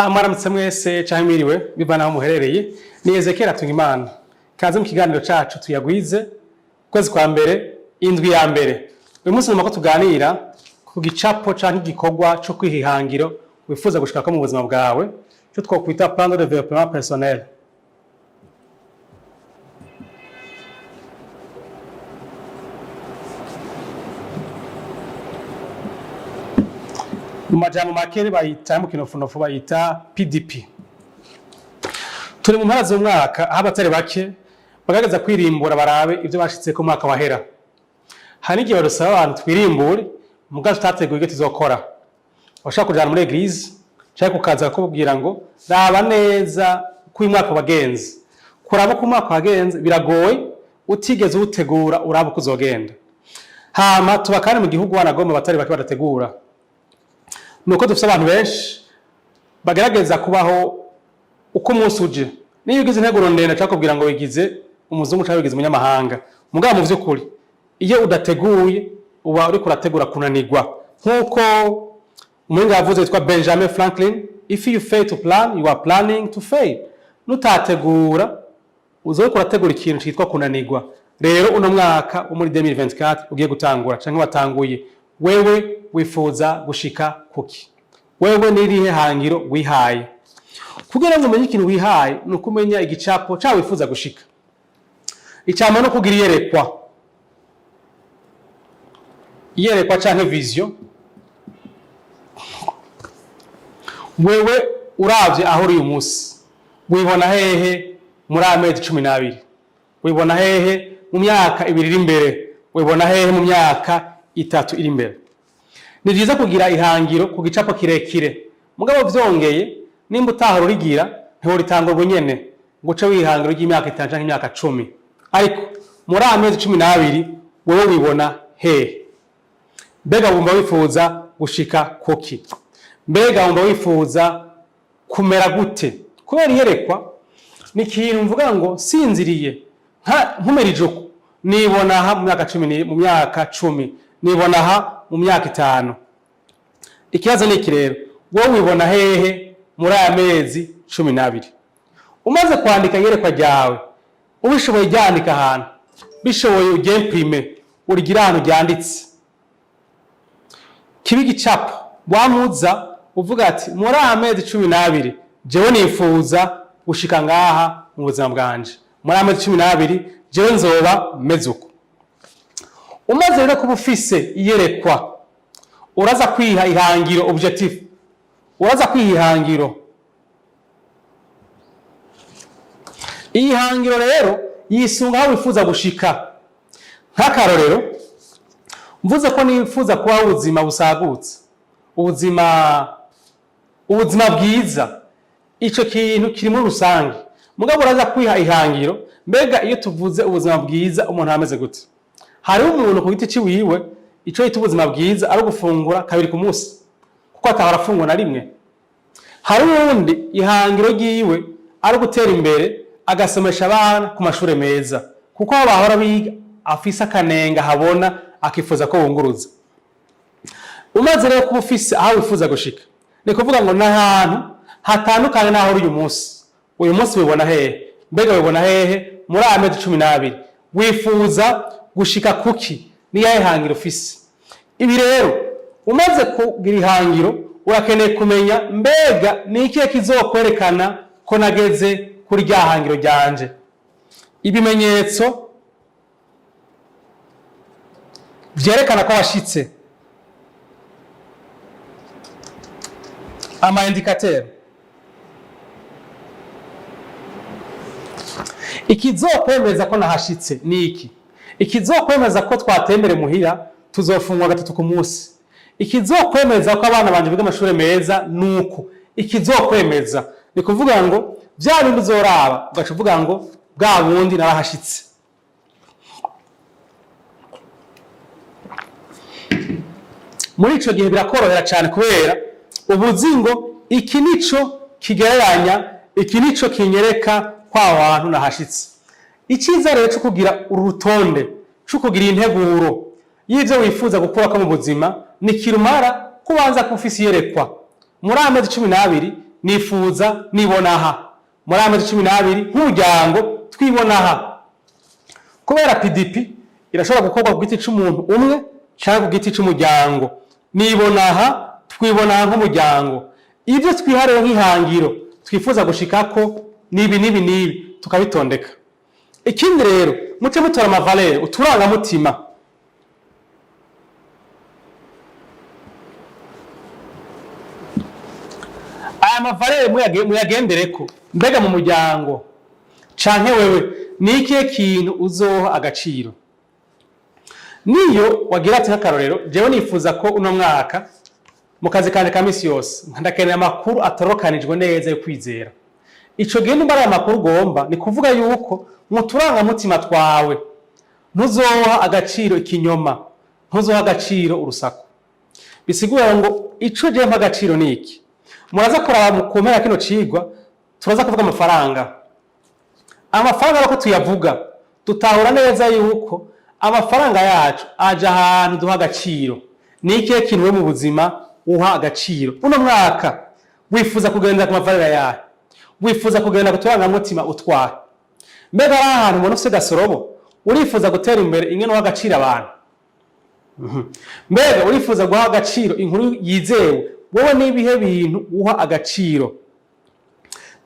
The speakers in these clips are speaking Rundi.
Mwaramutse mwese canke mwiriwe bivana aho muherereye. Ni Ezekiel Hatungimana. Kaze mu kiganiro cacu tuyagwize, ukwezi kwa mbere, indwi ya mbere. Uyu munsi ngomba ko tuganira ku gicapo canke igikorwa co kwiha ihangiro wifuza gushikako mu buzima bwawe, ico twokwita plan de développement personnel. Mu majambo make bayita, mu kinofunofu bayita PDP. Turi mu mpera z'umwaka, aho abatari bake bagerageza kwirimbura barabe ivyo bashitseko umwaka wahera. Hari n'igihe badusaba abantu twirimbure mugabo tutateguye ivyo tuzokora. Washaka kujana muri église canke kukaza bakakubwira ngo raba neza uko uyu mwaka wagenze. Kuraba uko umwaka wagenze biragoye utigeze uwutegura uraba uko uzogenda. Hama tuba kandi mu gihugu wanagomba abatari bake badategura. Nuko dufise abantu benshi bagerageza kubaho uko umunsi uje. Niyo ugize integuro ndende cakubwira ngo wigize umuzungu canke wigize umunyamahanga. Mugabo mu vy'ukuri iyo udateguye uba uriko urategura kunanirwa. Nk'uko umuhinga yavuze yitwa Benjamin Franklin, if you fail to plan, you are planning to fail. Nutategura uzoba uriko urategura ikintu citwa kunanirwa. Rero uno mwaka wo muri 2024 ugiye gutangura canke watanguye, wewe wifuza gushika kuki? Wewe nirihe hangiro wihaye? Kugira ngo umenye ikintu wihaye ni uko umenya igicapo cawe wifuza gushika. Icambere no kugira iyerekwa. Iyerekwa canke vision. Wewe uravye aho uri uyu munsi, wibona hehe muri amezi 12? Wibona hehe mu myaka 2 iri imbere? Wibona hehe mu myaka 3 iri imbere? Ni vyiza kugira ihangiro ku gicapo kirekire, mugabo vyongeye nimba utahora urigira ntiworitanga ubu nyene ngo uce wihangiro ry'imyaka 5 canke imyaka 10. Ariko muri amezi 12 wewe wibona hehe? Mbega wumva wifuza gushika kuki? Mbega wumva wifuza kumera gute? Kubera iyerekwa ni ikintu mvuga ngo sinziriye nkumera ijuku, nibona aha mu myaka 10, mu myaka 10, nibona aha mu myaka 5. Ikibazo ni iki rero, wowe wibona hehe muri aya mezi 12? Umaze kwandika iyerekwa ryawe, ubishoboye ryandika ahantu, bishoboye uryimprime urigire ahantu ryanditse, kibe igicapo wamuza uvuga ati muri aya mezi 12 jewe nifuza gushika ngaha mu buzima bwanje, muri aya mezi 12 jewe nzoba meze uko. Umaze rero kuba ufise iyerekwa, uraza kwiha ihangiro, objectif. Uraza kwiha ihangiro. Iyi hangiro rero yisunga aho wifuza gushika. Nk'akarorero, mvuze ko nifuza kubaho ubuzima busagutse, ubuzima bwiza, ico kintu kiri muri rusange. Mugabo uraza kwiha ihangiro. Mbega iyo tuvuze ubuzima bwiza umuntu ameze gute? Hariho umuntu ku giti ciwiwe ico yita ubuzima bwiza ari ugufungura kabiri ku munsi, kuko atahora afungura na rimwe. Hari uwundi ihangiro ryiwe ari ugutera imbere agasomesha abana ku mashure meza, kuko aho bahora biga afise akanenga habona akifuza ko bunguruza. Umaze rero kuba ufise aho wifuza gushika, ni kuvuga ngo n'ahantu hatandukanye n'aho uri uyu munsi. Uyu munsi wibona hehe? Mbega wibona hehe muri aya mezi 12? Wifuza gushika kuki? Niyahe hangiro ufise? Ibi rero umaze kugira ihangiro, urakeneye kumenya mbega ni ikihe kizokwerekana ko nageze kuri rya hangiro ryanje. Ibimenyetso vyerekana ko washitse, ama indicateur. Ikizokwemeza ko nahashitse ni iki? Ikizokwemeza ko twatembere muhira tuzofungwa gatatu ku munsi. Ikizokwemeza ko abana banje biga amashure meza nuko. Ikizokwemeza ni kuvuga ngo vya bindi uzoraba ugaca uvuga ngo bwa bundi narahashitse. Muri ico gihe birakorohera cane, kubera ubuzi ngo iki nico kigereranya, iki nico kinyereka ko aho hantu nahashitse. Iciza rero co kugira uru rutonde, co kugira integuro y'ivyo wifuza gukurako mu buzima, ni kirumara kubanza kuba ufise iyerekwa. Muri amezi 12 Nifuza nibonaha muri aya mezi 12 nk'umuryango twibonaha. Kubera PDP irashobora gukorwa ku giti c'umuntu umwe canke ku giti c'umuryango. Nibonaha, twibonaha nk'umuryango, ibyo twihariye nk'ihangiro twifuza gushikako nibi nibi nibi, tukabitondeka. Ikindi rero, muce mutora ama valeurs, uturangamutima. Aya ma valeurs muyagendereko. Mbega mu muryango canke wewe, ni ikihe kintu uzoha agaciro? Niyo wagira ati: "Nk'akarorero, jewe nifuza ko uno mwaka mu kazi kanje ka misi yose ndakenera amakuru atorokanijwe neza yo kwizera." Ico gihe nimba ari amakuru ugomba, ni kuvuga yuko mu turangamutima twawe ntuzoha agaciro ikinyoma, ntuzoha agaciro urusaku. Bisigura ngo ico jewe mpa agaciro ni iki? Muraza kuraba mu kumpera kino cigwa, turaza kuvuga amafaranga. Amafaranga ariko tuyavuga dutahura neza yuko amafaranga yacu aja ahantu duha agaciro. Ni ikihe kintu we mu buzima uha agaciro? Uno mwaka wifuza kugendera ku ma valeurs yawe, wifuza kugenda ku turangamutima utwaye. Mbega ari ahantu ubona ufise gasorobo, urifuza gutera imbere ingene uha agaciro abantu? Mbega urifuza guha agaciro inkuru yizewe? Wowe n'ibihe bintu uha agaciro?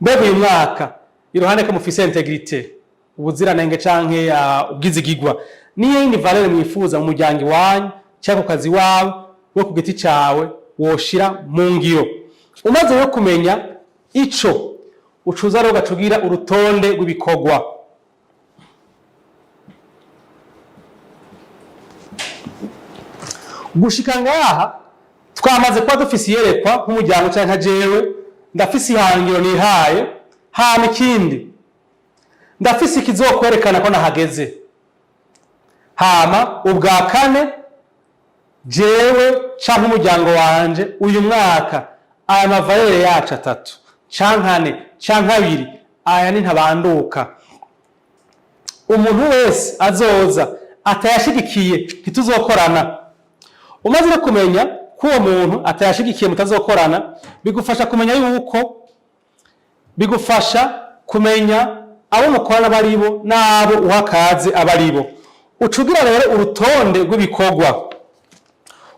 Mbega uyu mwaka, iruhande ko mufise intégrité, ubuziranenge canke ubwizigigwa, niyo yindi valeur mwifuza mu muryango iwanyu canke ku kazi wawe, wo ku giti cawe woshira mu ngiro? Umaze rero kumenya ico, ucuza rero ugacugira urutonde rw'ibikorwa. Gushika ngaha twamaze kuba dufise iyerekwa nk'umuryango canke nka jewe, ndafise ihangiro nihaye. Hama ikindi, ndafise ikizokwerekana ko nahageze. Hama ubwa kane, jewe canke umuryango wanje uyu mwaka, aya ma valeurs yacu atatu canke ane canke abiri, aya ni ntabanduka. Umuntu wese azoza atayashigikiye ntituzokorana. Umaze no kumenya ko uwo muntu atayashigikiye mutazokorana, bigufasha kumenya yuko, bigufasha kumenya abo mukorana baribo n'abo uha akazi abaribo. Ucugira rero urutonde rw'ibikorwa.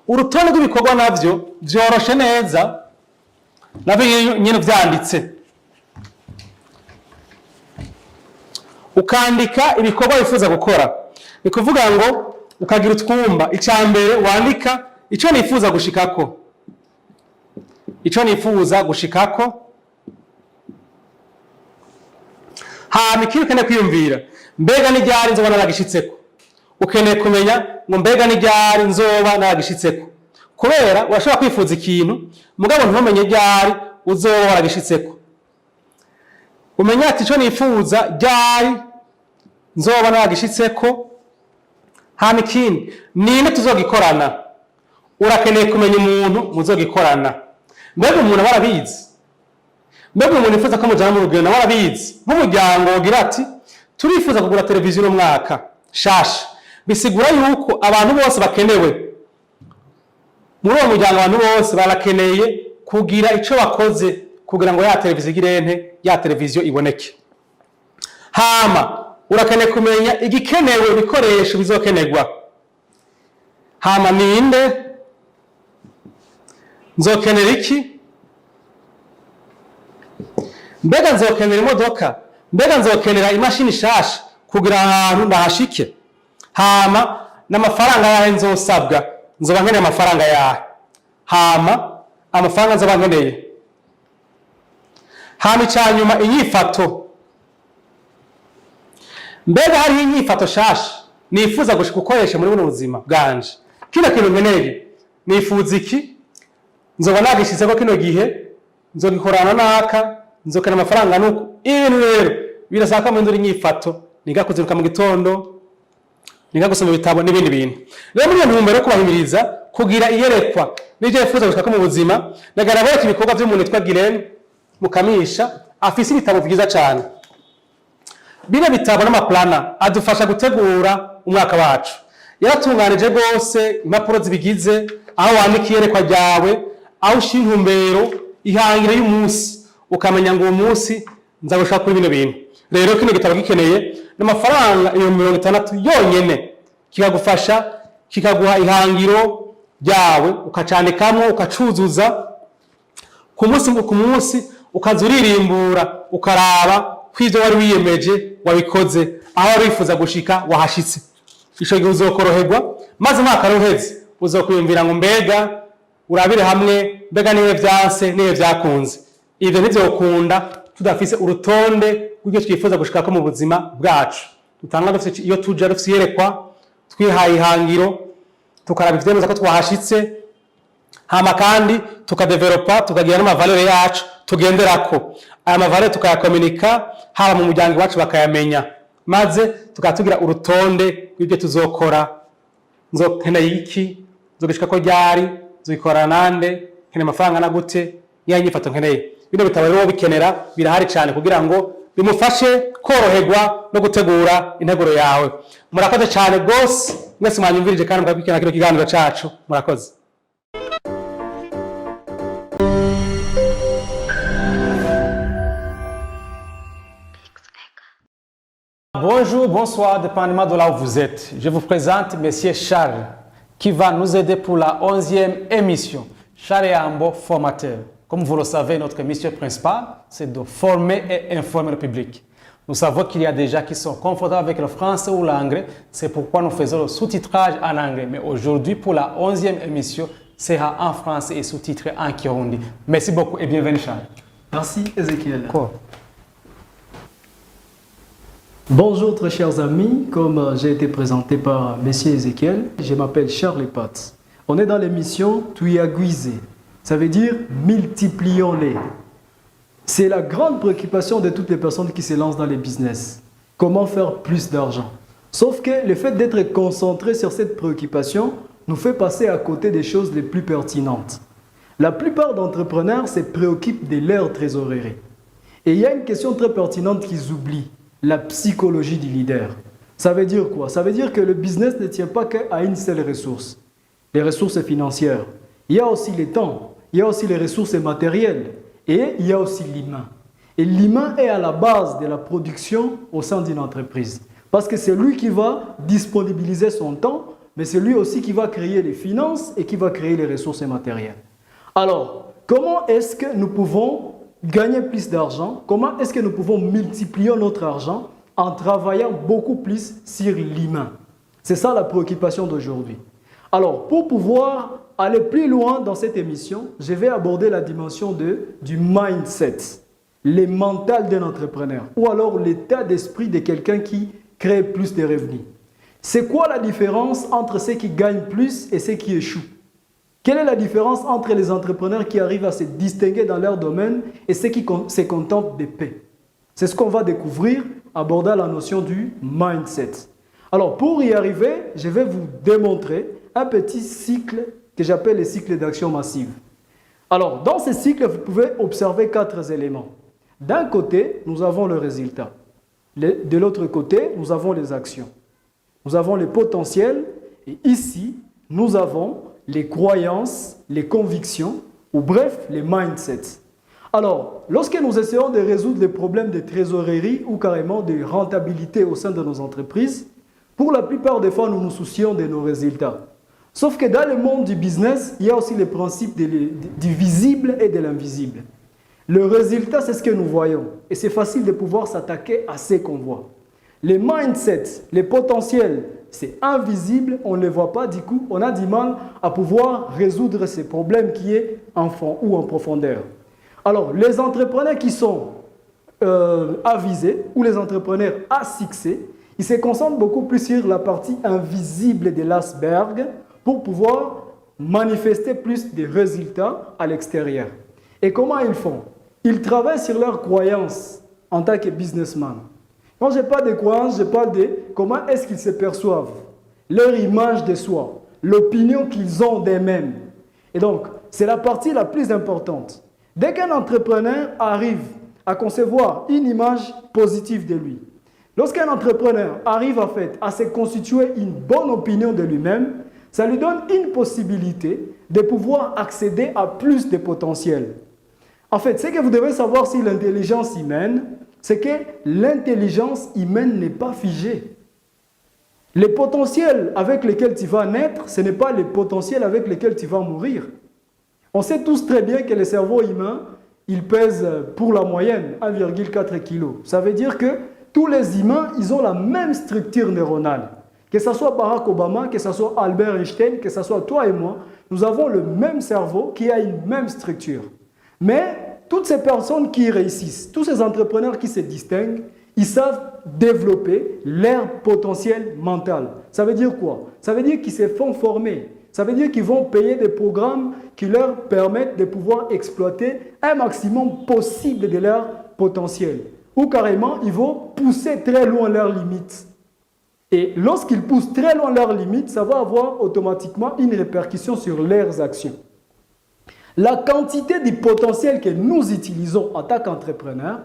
Urutonde rw'ibikorwa navyo vyoroshe neza, navyo nyene vyanditse, ukandika ibikorwa wifuza gukora. Ni kuvuga ngo ukagira utwumba. Icya mbere wandika ico nifuza gushikako, ico nifuza gushikako. Hama ikindi ukeneye kwiyumvira: mbega ni ryari nzoba naragishitseko? Ukeneye kumenya ngo mbega ni ryari nzoba naragishitseko? Kubera urashobora kwifuza ikintu, mugabo ntumenye ryari uzoba waragishitseko. Umenya ati: "Ico nifuza, ryari nzoba naragishitseko?" Hama ikindi, ninde tuzogikorana? Urakeneye kumenya umuntu muzogikorana. Mbega umuntu aba arabizi? Mbega umuntu yifuza ko mujana mu rugendo nawe arabizi? Nk'umuryango wogira ati: "Turifuza kugura televiziyo uno mwaka shasha." Bisigura yuko abantu bose bakenewe muri uwo muryango, abantu bose barakeneye kugira ico bakoze kugira ngo ya televiziyo igirente, ya televiziyo iboneke. Hama urakeneye kumenya igikenewe, ibikoresho bizokenerwa. Hama ninde, nzokenera iki? Mbega nzokenera imodoka? Mbega nzokenera imashini shasha kugira ahantu ndahashike? Hama n'amafaranga yahe nzosabwa? Nzoba nkeneye amafaranga yahe? Hama amafaranga nzoba nkeneye. Hama icanyuma, inyifato. Mbega hariho inyifato shasha nifuza gushika gukoresha muri buno buzima bwanje? Kino kintu nkeneye, nifuza iki, nzoba nagishizeko kino gihe, nzogikorana naka, nzokena amafaranga. Nuko ibintu rero birasaba ko mpindura inyifato, niga kuzinduka mu gitondo, niga gusoma ibitabo n'ibindi bintu. Rero muri iyo ntumbero yo kubahimiriza kugira iyerekwa n'ibyo yifuza gushika mu buzima, nagaragara ibikorwa by'umuntu witwa Guilaine Mukamisha. Afise ibitabo byiza cyane. Bino bitabo n'ama planner adufasha gutegura umwaka wacu. Yaratunganije rwose impapuro zibigize, aho wandika iyerekwa ryawe, aho ushyira intumbero, ihangiro y'umunsi. Ukamenya ngo uwo munsi nza gushaka kuri bino bintu. Rero kino gitabo gikeneye n'amafaranga 60,000 yonyene, kikagufasha, kikaguha ihangiro ryawe, ukacandikamwo, ukacuzuza ku munsi ku munsi, ukaza uririmbura, ukaraba ko ivyo wari wiyemeje wabikoze, aho wari wifuza gushika wahashitse. Ico gihe uzokoroherwa, maze umwaka uheze uzokwiyumvira ngo mbega urabire hamwe, mbega nihe vyanse, nihe vyakunze. Ivyo ntivyokunda tudafise urutonde rw'ivyo twifuza gushikako mu buzima bwacu. Dutanga dufise iyo tuja, dufise iyerekwa, twihaye ihangiro, tukaraba ivyemeza ko twahashitse, hama kandi tukadevelopa, tukagira n'ama valeurs yacu tugenderako. Aya ma valeurs tukayakominika haba mu muryango iwacu bakayamenya, maze tukaba tugira urutonde rw'ibyo tuzokora. Nzokeneye iki? Nzogishika ko ryari? Nzobikora nande? Nkeneye amafaranga na gute? Niya nyifato nkeneye? Bino bitabo rero bikenera birahari cyane kugira ngo bimufashe koroherwa no gutegura integuro yawe. Murakoze cyane rwose mwese mwanyumvirije kandi mukakurikirana kino kiganiro cacu. Murakoze. Bonjour, bonsoir, dépendamment de là où vous êtes. Je vous présente Monsieur Charles, qui va nous aider pour la 11e émission. Charles Yambo, formateur. Comme vous le savez, notre mission principale, c'est de former et informer le public. Nous savons qu'il y a des gens qui sont confortables avec le français ou l'anglais. C'est pourquoi nous faisons le sous-titrage en anglais. Mais aujourd'hui, pour la 11e émission, sera en français et sous-titré en kirundi. Merci beaucoup et bienvenue, Charles. Merci Ezekiel. Quoi? Bonjour très chers amis, comme j'ai été présenté par Monsieur Ezekiel, je m'appelle Charles Patz. On est dans l'émission Tuyagwize, ça veut dire multiplions-les. C'est la grande préoccupation de toutes les personnes qui se lancent dans les business. Comment faire plus d'argent? Sauf que le fait d'être concentré sur cette préoccupation nous fait passer à côté des choses les plus pertinentes. La plupart d'entrepreneurs se préoccupent de leur trésorerie. Et il y a une question très pertinente qu'ils oublient, la psychologie du leader. Ça veut dire quoi? Ça veut dire que le business ne tient pas qu'à une seule ressource, les ressources financières. Il y a aussi le temps, il y a aussi les ressources matérielles et il y a aussi l'humain. Et l'humain est à la base de la production au sein d'une entreprise. Parce que c'est lui qui va disponibiliser son temps, mais c'est lui aussi qui va créer les finances et qui va créer les ressources matérielles. Alors, comment est-ce que nous pouvons gagner plus d'argent? Comment est-ce que nous pouvons multiplier notre argent en travaillant beaucoup plus sur l'humain? C'est ça la préoccupation d'aujourd'hui. Alors, pour pouvoir aller plus loin dans cette émission, je vais aborder la dimension du mindset, le mental d'un entrepreneur, ou alors l'état d'esprit de quelqu'un qui crée plus de revenus. C'est quoi la différence entre ceux qui gagnent plus et ceux qui échouent? Quelle est la différence entre les entrepreneurs qui arrivent à se distinguer dans leur domaine et ceux qui se contentent de paix? C'est ce qu'on va découvrir abordant la notion du mindset. Alors, pour y arriver, je vais vous démontrer un petit cycle que j'appelle le cycle d'action massive. Alors, dans ce cycle, vous pouvez observer 4 éléments. D'un côté, nous avons le résultat. De l'autre côté, nous avons les actions. Nous avons le potentiel et ici, nous avons les croyances, les convictions, ou bref, les mindsets. Alors, lorsque nous essayons de résoudre les problèmes de trésorerie ou carrément de rentabilité au sein de nos entreprises, pour la plupart des fois, nous nous soucions de nos résultats. Sauf que dans le monde du business, il y a aussi le principe du visible et de l'invisible. Le résultat, c'est ce que nous voyons. Et c'est facile de pouvoir s'attaquer à ce qu'on voit. Les mindsets, les potentiels, c'est invisible, on ne les voit pas, du coup, on a du mal à pouvoir résoudre ces problèmes qui est en fond ou en profondeur. Alors, les entrepreneurs qui sont avisés ou les entrepreneurs à succès, ils se concentrent beaucoup plus sur la partie invisible de l'iceberg pour pouvoir manifester plus de résultats à l'extérieur. Et comment ils font? Ils travaillent sur leurs croyances en tant que businessman. Quand je parle de croyances, je parle de comment est-ce qu'ils se perçoivent, leur image de soi, l'opinion qu'ils ont d'eux-mêmes. Et donc, c'est la partie la plus importante. Dès qu'un entrepreneur arrive à concevoir une image positive de lui, lorsqu'un entrepreneur arrive en fait à se constituer une bonne opinion de lui-même, ça lui donne une possibilité de pouvoir accéder à plus de potentiel. En fait, ce que vous devez savoir sur l'intelligence humaine, c'est que l'intelligence humaine n'est pas figée. Les potentiels avec lesquels tu vas naître, ce n'est pas les potentiels avec lesquels tu vas mourir. On sait tous très bien que le cerveau humain, il pèse pour la moyenne 1,4 kg. Ça veut dire que tous les humains, ils ont la même structure neuronale. Que ce soit Barack Obama, que ce soit Albert Einstein, que ce soit toi et moi, nous avons le même cerveau qui a une même structure. Mais toutes ces personnes qui réussissent, tous ces entrepreneurs qui se distinguent, ils savent développer leur potentiel mental. Ça veut dire quoi? Ça veut dire qu'ils se font former. Ça veut dire qu'ils vont payer des programmes qui leur permettent de pouvoir exploiter un maximum possible de leur potentiel. Ou carrément, ils vont pousser très loin leurs limites. Et lorsqu'ils poussent très loin leurs limites, ça va avoir automatiquement une répercussion sur leurs actions. La quantité du potentiel que nous utilisons en tant qu'entrepreneurs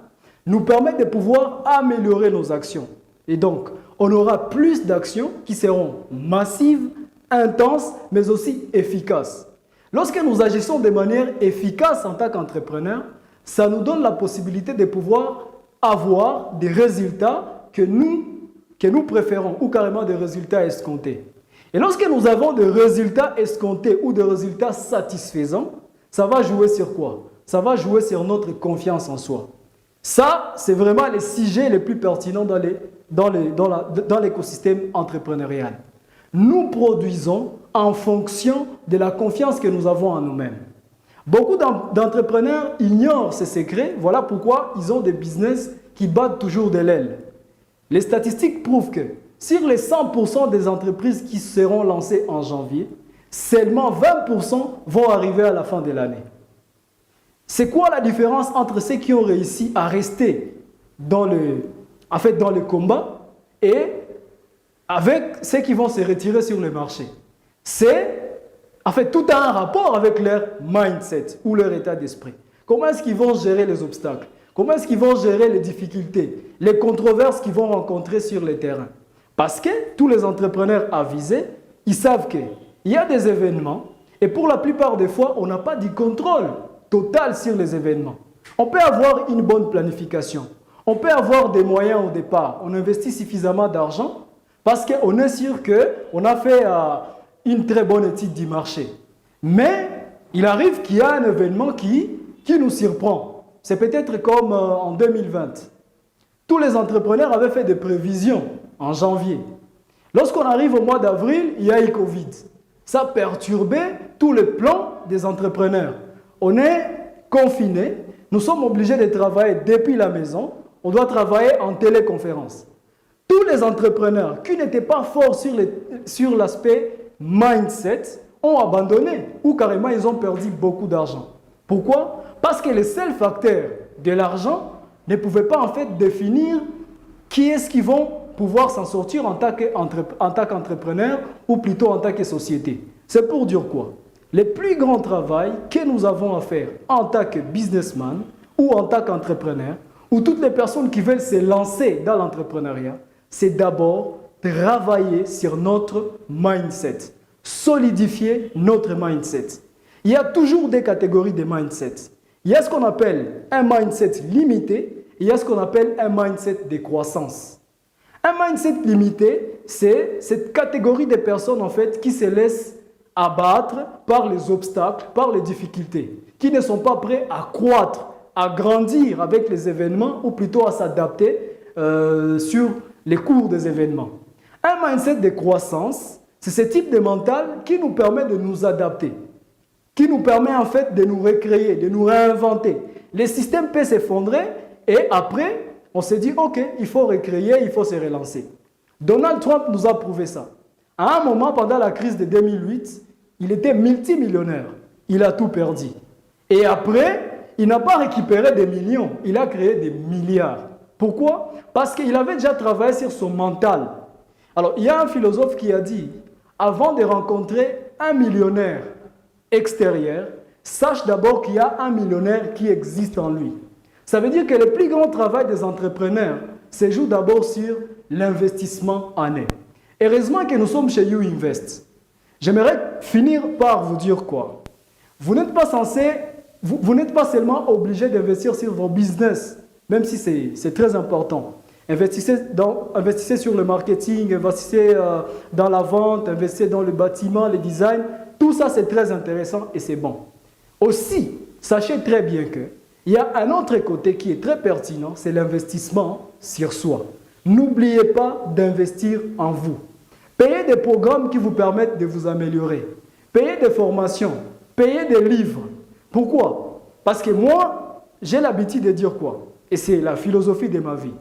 nous permet de pouvoir améliorer nos actions. Et donc, on aura plus d'actions qui seront massives, intenses, mais aussi efficaces. Lorsque nous agissons de manière efficace en tant qu'entrepreneur, ça nous donne la possibilité de pouvoir avoir des résultats que nous préférons ou carrément des résultats escomptés. Et lorsque nous avons des résultats escomptés ou des résultats satisfaisants, ça va jouer sur quoi? Ça va jouer sur notre confiance en soi. Ça, c'est vraiment les sujets les plus pertinents dans l'écosystème entrepreneurial. Nous produisons en fonction de la confiance que nous avons en nous-mêmes. Beaucoup d'entrepreneurs ignorent ces secrets. Voilà pourquoi ils ont des business qui battent toujours de l'aile. Les statistiques prouvent que sur les 100% des entreprises qui seront lancées en janvier, seulement 20% vont arriver à la fin de l'année. C'est quoi la différence entre ceux qui ont réussi à rester en fait, dans le combat et avec ceux qui vont se retirer sur le marché? C'est, en fait, tout a un rapport avec leur mindset ou leur état d'esprit. Comment est-ce qu'ils vont gérer les obstacles? Comment est-ce qu'ils vont gérer les difficultés, les controverses qu'ils vont rencontrer sur le terrain? Parce que tous les entrepreneurs avisés, ils savent qu'il y a des événements et pour la plupart des fois, on n'a pas du contrôle total sur les événements. On peut avoir une bonne planification, on peut avoir des moyens au départ, on investit suffisamment d'argent parce qu'on est sûr qu'on a fait une très bonne étude du marché. Mais il arrive qu'il y a un événement qui nous surprend. C'est peut-être comme en 2020. Tous les entrepreneurs avaient fait des prévisions en janvier. Lorsqu'on arrive au mois d'avril, il y a eu Covid. Ça a perturbé tous les plans des entrepreneurs. On est confinés, nous sommes obligés de travailler depuis la maison, on doit travailler en téléconférence. Tous les entrepreneurs qui n'étaient pas forts sur l'aspect mindset ont abandonné ou carrément ils ont perdu beaucoup d'argent. Pourquoi? Parce que le seul facteur de l'argent ne pouvait pas en fait définir qui est-ce qui vont pouvoir s'en sortir en tant qu'entrepreneur ou plutôt en tant que société. C'est pour dire quoi? Le plus grand travail que nous avons à faire en tant que businessman ou en tant qu'entrepreneur ou toutes les personnes qui veulent se lancer dans l'entrepreneuriat, c'est d'abord travailler sur notre mindset, solidifier notre mindset. Il y a toujours des catégories de mindset. Il y a ce qu'on appelle un mindset limité, il y a ce qu'on appelle un mindset de croissance. Un mindset limité, c'est cette catégorie de personnes en fait qui se laissent abattre par les obstacles, par les difficultés, qui ne sont pas prêts à croître, à grandir avec les événements ou plutôt à s'adapter sur les cours des événements. Un mindset de croissance, c'est ce type de mental qui nous permet de nous adapter, qui nous permet en fait de nous recréer, de nous réinventer. Les systèmes peuvent s'effondrer et après, on se dit, ok, il faut recréer, il faut se relancer. Donald Trump nous a prouvé ça. À un moment, pendant la crise de 2008, il était multimillionnaire. Il a tout perdu. Et après, il n'a pas récupéré des millions, il a créé des milliards. Pourquoi? Parce qu'il avait déjà travaillé sur son mental. Alors, il y a un philosophe qui a dit, avant de rencontrer un millionnaire extérieur, sache d'abord qu'il y a un millionnaire qui existe en lui. Ça veut dire que le plus grand travail des entrepreneurs se joue d'abord sur l'investissement en eux. Heureusement que nous sommes chez YouInvest. J'aimerais finir par vous dire quoi? Vous n'êtes pas censé Vous n'êtes pas seulement obligé d'investir sur vos business, même si c'est très important. Investissez sur le marketing, investissez dans la vente, investissez dans le bâtiment, le design. Tout ça, c'est très intéressant et c'est bon. Aussi, sachez très bien que il y a un autre côté qui est très pertinent, c'est l'investissement sur soi. N'oubliez pas d'investir en vous. Payez des programmes qui vous permettent de vous améliorer. Payez des formations, payez des livres. Pourquoi? Parce que moi, j'ai l'habitude de dire quoi? Et c'est la philosophie de ma vie.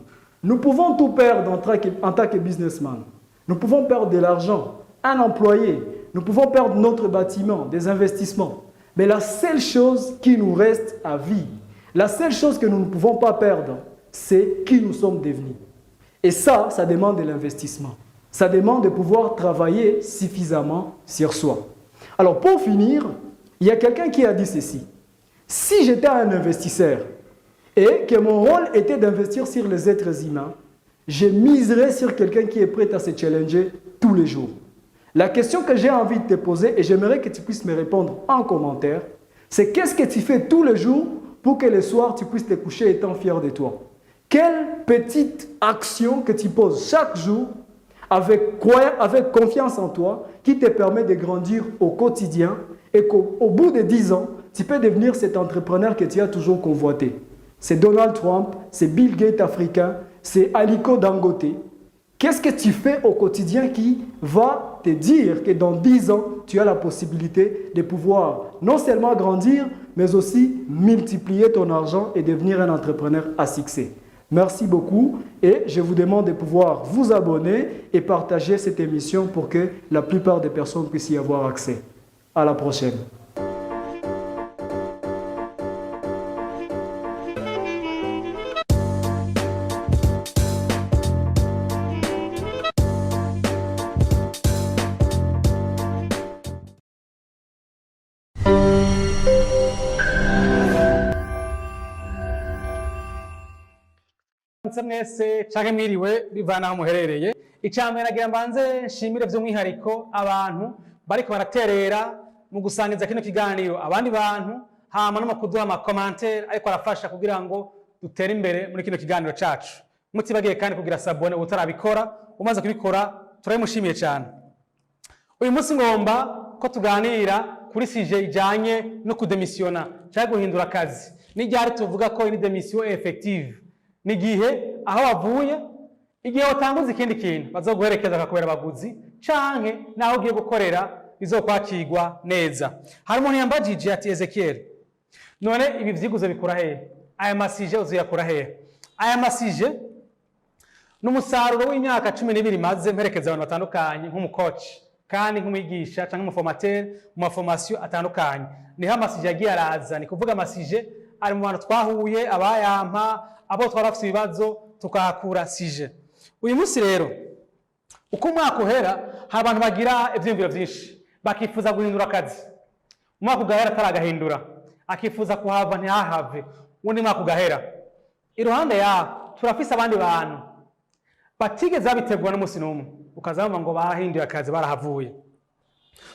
Nous pouvons tout perdre en tant que businessman. Nous pouvons perdre de l'argent, un employé. Nous pouvons perdre notre bâtiment, des investissements. Mais la seule chose qui nous reste à vie, la seule chose que nous ne pouvons pas perdre, c'est qui nous sommes devenus. Et ça demande de l'investissement. Ça demande de pouvoir travailler suffisamment sur soi. Alors pour finir, il y a quelqu'un qui a dit ceci. Si j'étais un investisseur et que mon rôle était d'investir sur les êtres humains, je miserais sur quelqu'un qui est prêt à se challenger tous les jours. La question que j'ai envie de te poser, et j'aimerais que tu puisses me répondre en commentaire, c'est: qu'est-ce que tu fais tous les jours pour que le soir tu puisses te coucher étant fier de toi? Quelle petite action que tu poses chaque jour avec confiance en toi qui te permet de grandir au quotidien et qu'au bout de 10 ans, tu peux devenir cet entrepreneur que tu as toujours convoité? C'est Donald Trump, c'est Bill Gates africain, c'est Aliko Dangote. Qu'est-ce que tu fais au quotidien qui va te dire que dans 10 ans, tu as la possibilité de pouvoir non seulement grandir, mais aussi multiplier ton argent et devenir un entrepreneur à succès? Merci beaucoup et je vous demande de pouvoir vous abonner et partager cette émission pour que la plupart des personnes puissent y avoir accès. À la prochaine. Mwaramutse mwese canke mwiriwe, bivana aho muherereye. Icambere, nagira mbanze nshimire vy'umwihariko abantu bariko baraterera mu gusangiza kino kiganiro abandi bantu, hama no mu kuduha ama commentaires ariko arafasha kugira ngo dutere imbere muri kino kiganiro cacu. Mutibagiye kandi kugira s'abonner utarabikora. Umaze kubikora, turabimushimiye cyane. Uyu munsi ngomba ko tuganira kuri sujet ijanye no kudemisiona cyangwa guhindura akazi. Ni ryari tuvuga ko ini démission effective? Ni igihe aho wavuye, igihe watanguza ikindi kintu, bazoguherekeza bakakubera abaguzi, canke naho ugiye gukorera bizokwakirwa neza. Hari umuntu yambajije ati: "Ezekiel, none ibi vyiguze bikura hehe? Aya ma sujets uzuyakura hehe?" Aya ma sujets ni umusaruro w'imyaka 12 maze mperekeza abantu batandukanye nk'umu coach kandi nk'umwigisha cyangwa umu formateur mu ma formations atandukanye. Niho ama sujets yagiye araza. Ni kuvuga ama sujets ari mu bantu twahuye, abayampa, abo twari bafite ibibazo, tukahakura sujet. Uyu munsi rero, uko umwaka uhera, hari abantu bagira ivyiyumviro vyinshi, bakifuza guhindura akazi. Umwaka ugahera ataragahindura, akifuza kuhava ntihahave, uwundi mwaka ugahera. Iruhande yaho turafise abandi bantu batigeze babitegura n'umunsi n'umwe, ukaza bumva ngo barahinduye akazi, barahavuye.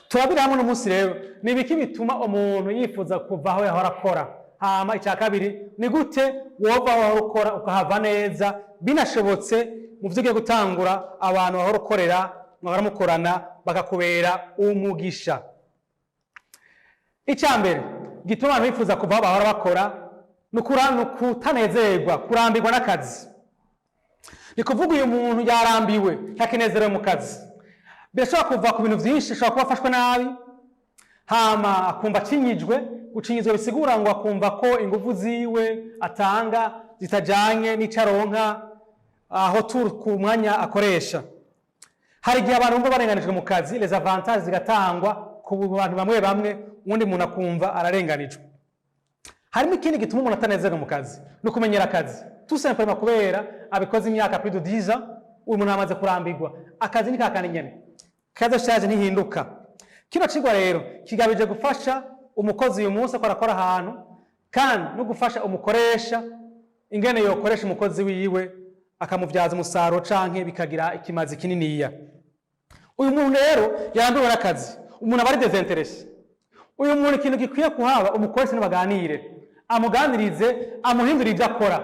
Turabira hamwe uno munsi rero ni ibiki bituma umuntu yifuza kuva aho yahora akora. Hama icya kabiri, ni gute wova aho wahora ukora ukahava neza, binashobotse mu byo ugiye gutangura, abantu bahora ukorera, mwahora mukorana, bakakubera umugisha. Icya mbere gituma abantu bifuza kuva aho bahora bakora ni ukutanezerwa, kurambirwa n'akazi. Ni kuvuga uyu muntu yarambiwe, ntakinezerewe mu kazi. Birashobora kuva ku bintu byinshi. Ashobora kuba afashwe nabi, hama akumva akinyijwe. Gucinyizwa bisigura ngo akumva ko ingufu ziwe atanga zitajanye n'ico aronka aho turi ku mwanya akoresha. Hari igihe abantu bumva barenganijwe mu kazi, les avantages zigatangwa ku bantu bamwe bamwe, uwundi muntu akumva ararenganijwe. Harimo ikindi gituma umuntu atanezerwa mu kazi, ni ukumenyera akazi, tout simplement kubera abikoze imyaka plus de 10 ans. Uyu muntu amaze kurambirwa akazi, ni kakandi nyene, kaza shaje ntihinduka. Kino cigwa rero kigabije gufasha umukozi uyu munsi akora akora ahantu, kandi no gufasha umukoresha ingene yokoresha umukozi wiwe akamuvyaza umusaruro canke bikagira ikimazi kininiya. Uyu muntu rero yarambiwe n'akazi, umuntu aba ari désintéressé. Uyu muntu, ikintu gikwiye kuhaba, umukoresha nibaganire, amuganirize, amuhindure ibyo akora.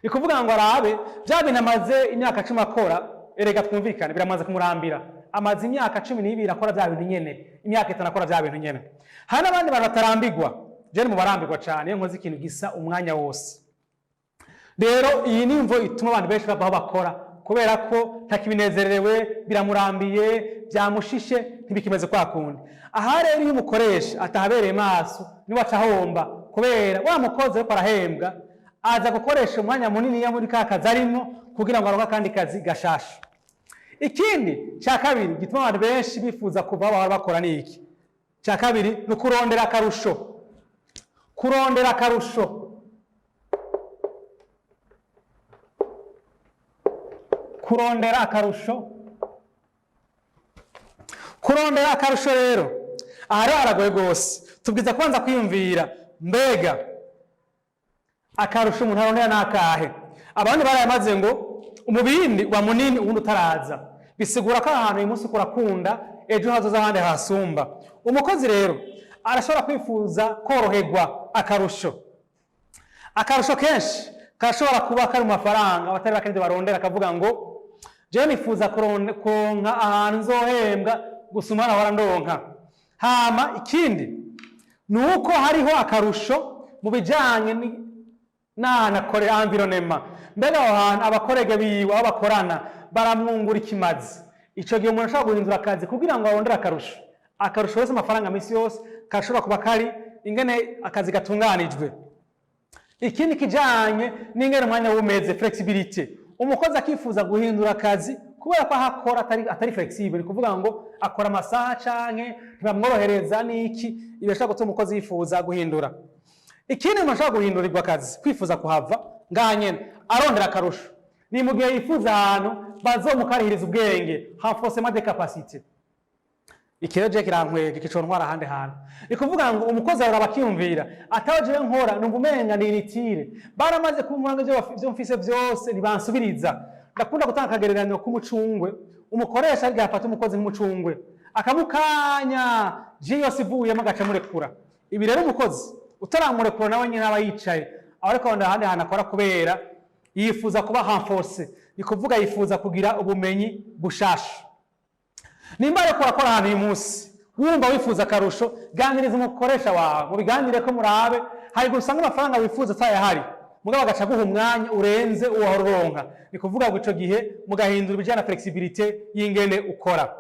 Ni kuvuga ngo arabe bya bintu amaze imyaka 10 akora. Erega twumvikane, biramaze kumurambira. Amaze imyaka 12 akora bya bintu nyene, imyaka 5 akora bya bintu nyene. Hari n'abandi bantu batarambigwa. Je ni mu barambirwa cane iyo nkoze ikintu gisa umwanya wose. Rero iyi ni imvo ituma abantu benshi bava aho bakora, kubera ko ntakibinezerewe, biramurambiye, byamushishe, ntibikimeze kwa kundi. Aha rero, iyo umukoresha atahabereye maso, niwe aca ahomba, kubera wa mukozi ariko arahembwa aza gukoresha umwanya munini muri ka kazi arimo kugira ngo aronke akandi kazi gashasha. Ikindi cya kabiri gituma abantu benshi bifuza kuva aho bahora bakora ni iki? Cya kabiri ni ukurondera akarusho. Kurondera akarusho, kurondera akarusho, kurondera akarusho. Rero aha rero haragoye rwose. Tubwiza kubanza kwiyumvira: mbega akarusho umuntu arondera ni akahe? Abandi barayamaze ngo umubindi wa munini uwundi utaraza. Bisigura ko ahantu uyu munsi kurakunda, ejo hazoza ahandi hasumba. Umukozi rero arashobora kwifuza koroherwa. Akarusho kenshi karashobora kuba kari mu mafaranga. Abatari bake nivyo barondera. Akavuga ngo: "Jewe nifuza kuronka ahantu nzohembwa gusuma nahora ndonka." Hama ikindi ni uko hariho akarusho mu bijanye n'ahantu akorera, environnement. Mbega aho hantu aba collègues biwe, aho bakorana, baramwungura ikimazi? Ico gihe umuntu ashobora guhindura akazi kugira ngo arondere akarusho. Akarusho yose amafaranga misi yose, karashobora kuba kari ingene akazi gatunganijwe. Ikindi kijanye n'ingene umwanya wumeze, flexibilité. Umukozi akifuza guhindura akazi kubera ko aho akora atari flexible, ni kuvuga ngo akora amasaha canke ntibamworohereza n'iki. Ibi bishobora gutuma umukozi yifuza guhindura. Ikindi umuntu ashobora guhindurirwa akazi, kwifuza kuhava ngaha nyene arondera akarusho, ni mu gihe yifuza ahantu bazomukarihiriza ubwenge, renforcement de capacité. Ikiro je kirankwega, kicontwara ahandi hantu. Ni kuvuga ngo umukozi ahora bakiyumvira ataho: "Jewe nkora numva umenga ni inutile, baramaze kumpanga ivyo mfise vyose, ntibansubiriza." Ndakunda gutanga akagereranyo k'umucungwe. Umukoresha ariko afata umukozi nk'umucungwe, akamukanya jus yose ivuyemo, agaca amurekura. Ibi rero, umukozi utaramurekura nawe nyine aba yicaye aho, ariko arondera ahandi hantu akora kubera yifuza kuba renforcé, ni kuvuga yifuza kugira ubumenyi bushasha. Nimba ariko urakora ahantu uyu munsi wumva wifuza akarusho, ganiriza umukoresha wawe, mubiganire ko murabe. Hari igihe usanga amafaranga wifuza atayahari, mugabo agaca aguha umwanya urenze uwo wahora uronka. Ni kuvuga ngo ico gihe mugahindura ibijyana na flexibilité y'ingene ukora.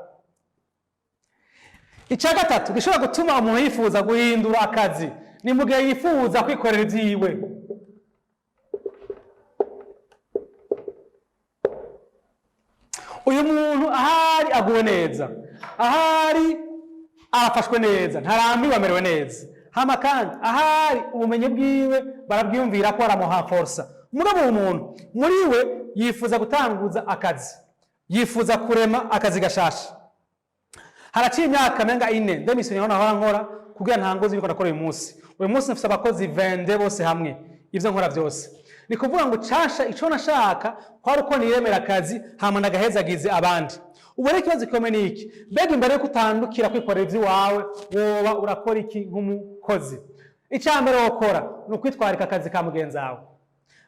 Icya gatatu gishobora gutuma umuntu yifuza guhindura akazi ni mu gihe yifuza kwikorera ibyiwe. Uyu muntu ahari aguwe neza, ahari arafashwe neza, ntarambiwe, amerewe neza. Hama kandi ahari ubumenyi bwiwe barabwiyumvira ko aramuhaforsa. Mugabo uwo muntu muri we yifuza gutanguza akazi, yifuza kurema akazi gashasha. Haraciye imyaka menga 4 démissionné aho nahora nkora kugira ntanguze ibiko ndakora uyu munsi. Uyu munsi mfise abakozi 22 bose hamwe, ivyo nkora byose. Ni kuvuga ngo casha ico nashaka kwari uko niremera akazi, hama ndagahezagize abandi. Ubu rero ikibazo gikomeye ni iki: mbega imbere yuko utandukira kwikorera ivy'iwawe, woba urakora iki nk'umukozi? Icya mbere wokora ni ukwitwarika akazi ka mugenzi wawe.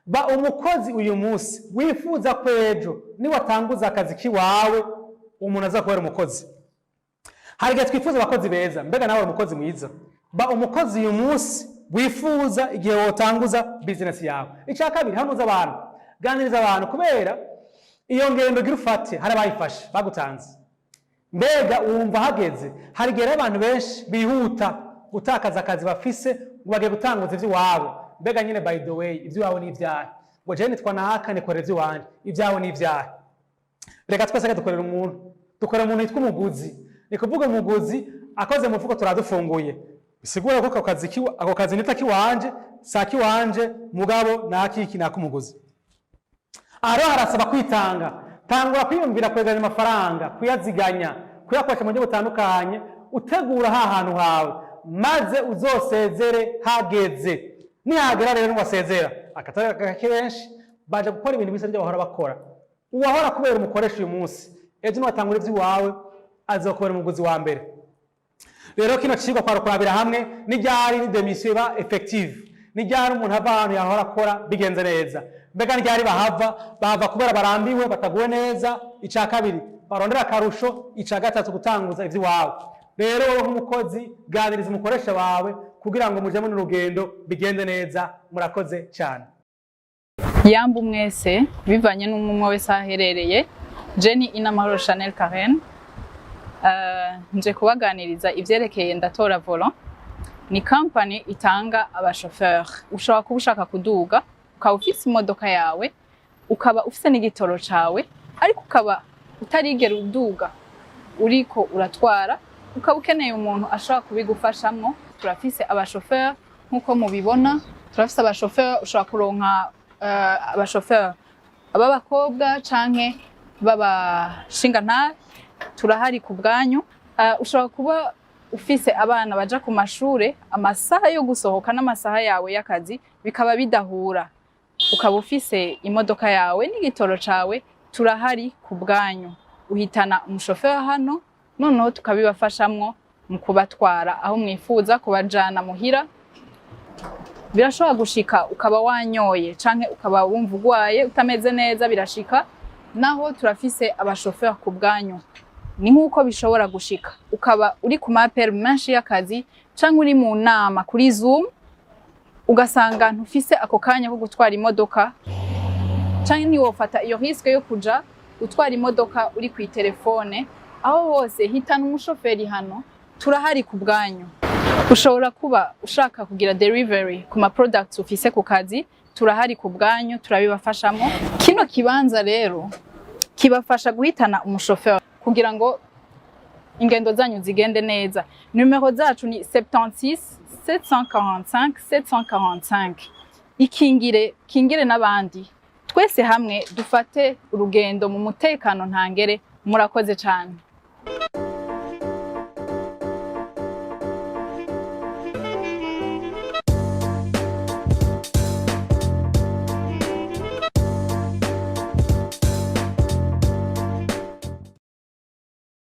Ba umukozi uyu munsi wifuza ko ejo niwatanguza akazi k'iwawe umuntu aza kubera umukozi. Hari igihe twifuza abakozi beza. Mbega nawe uri umukozi mwiza? Ba umukozi uyu munsi wifuza igihe wotanguza bizinesi yawe. Icya kabiri, hanuza abantu, ganiriza abantu, kubera iyo ngendo gira ufate hari abayifashe bagutanze. Mbega wumva hageze? Hari igihe rero abantu benshi bihuta gutakaza akazi bafise ngo bagiye gutanguza iby'iwabo. Mbega nyine, by the way, iby'iwawe ni ibyahe? Ngo: "Jewe nitwa naka, nikorera iby'iwanje." Ibyawe ni ibyahe? Reka twese dukorera umuntu, dukorera umuntu yitwa umuguzi. Ni kuvuga umuguzi akoze mu mufuko turadufunguye. Bisigura ko ako kazi nita kiwanje, sa kiwanje, mugabo nakiki nakumuguzi. Aha rero harasaba kwitanga. Tangura kwiyumvira kwegeranya amafaranga, kuyaziganya, kuyakoresha mu buryo butandukanye, utegura ha hantu hawe, maze uzosezere hageze. Nihagera rero ntiwasezera, akatari kenshi baje gukora ibintu bisa n'ibyo bahora bakora. Uwahora kubera umukoresha uyu munsi, ejo niwatangura iby'iwawe azokubera umuguzi wa mbere. Rero kino cigwa kwari kurabira hamwe n'iryari ni démission iba effective, n'iryari umuntu ava ahantu yahora akora bigenze neza. Mbega n'iryari bahava? Bahava kubera barambiwe, bataguwe neza. Ica kabiri, barondera akarusho. Ica gatatu, gutanguza ivy'iwabo. Rero wowe nk'umukozi, ganiriza umukoresha wawe kugira ngo muje muri rugendo bigende neza. Murakoze cyane. Yambu mwese, bivanye n'umwe umwe wese aho aherereye. Jenny Inamahoro Chanel Karen, nje kubaganiriza ivyerekeye Ndatora Volant. Ni company itanga abashoferi. Ushobora kuba ushaka kuduga, ukaba ufise imodoka yawe, ukaba ufise n'igitoro cawe, ariko ukaba utarigera uduga uriko uratwara, ukaba ukeneye umuntu ashobora kubigufashamwo. Turafise abashoferi nk'uko mubibona, turafise abashoferi. Ushobora kuronka abashoferi ab'abakobwa canke b'abashingantahe. Turahari ku bwanyu. Ushobora kuba ufise abana baja ku mashure, amasaha yo gusohoka n'amasaha yawe y'akazi bikaba bidahura, ukaba ufise imodoka yawe n'igitoro cawe. Turahari ku bwanyu. Uhitana umushoferi hano, noneho tukabibafashamwo mu kubatwara aho mwifuza, kubajana muhira. Birashobora gushika ukaba wanyoye canke ukaba wumva ugwaye, utameze neza, birashika. Naho turafise abashoferi ku bwanyu. Ni nk'uko bishobora gushika ukaba uri ku ma appels menshi y'akazi canke uri mu nama kuri Zoom, ugasanga ntufise ako kanya ko gutwara imodoka, canke ntiwofata iyo risque yo kuja gutwara imodoka uri kw'itelefone. Aho hose hitana umushoferi hano, turahari ku bwanyu. Ushobora kuba ushaka kugira delivery ku ma products ufise ku kazi, turahari ku bwanyu, turabibafashamo. Kino kibanza rero kibafasha guhitana umushoferi kugira ngo ingendo zanyu zigende neza. Numero zacu ni 76 745 745. Ikingire, kingire n'abandi, twese hamwe dufate urugendo mu mutekano ntangere. Murakoze cyane.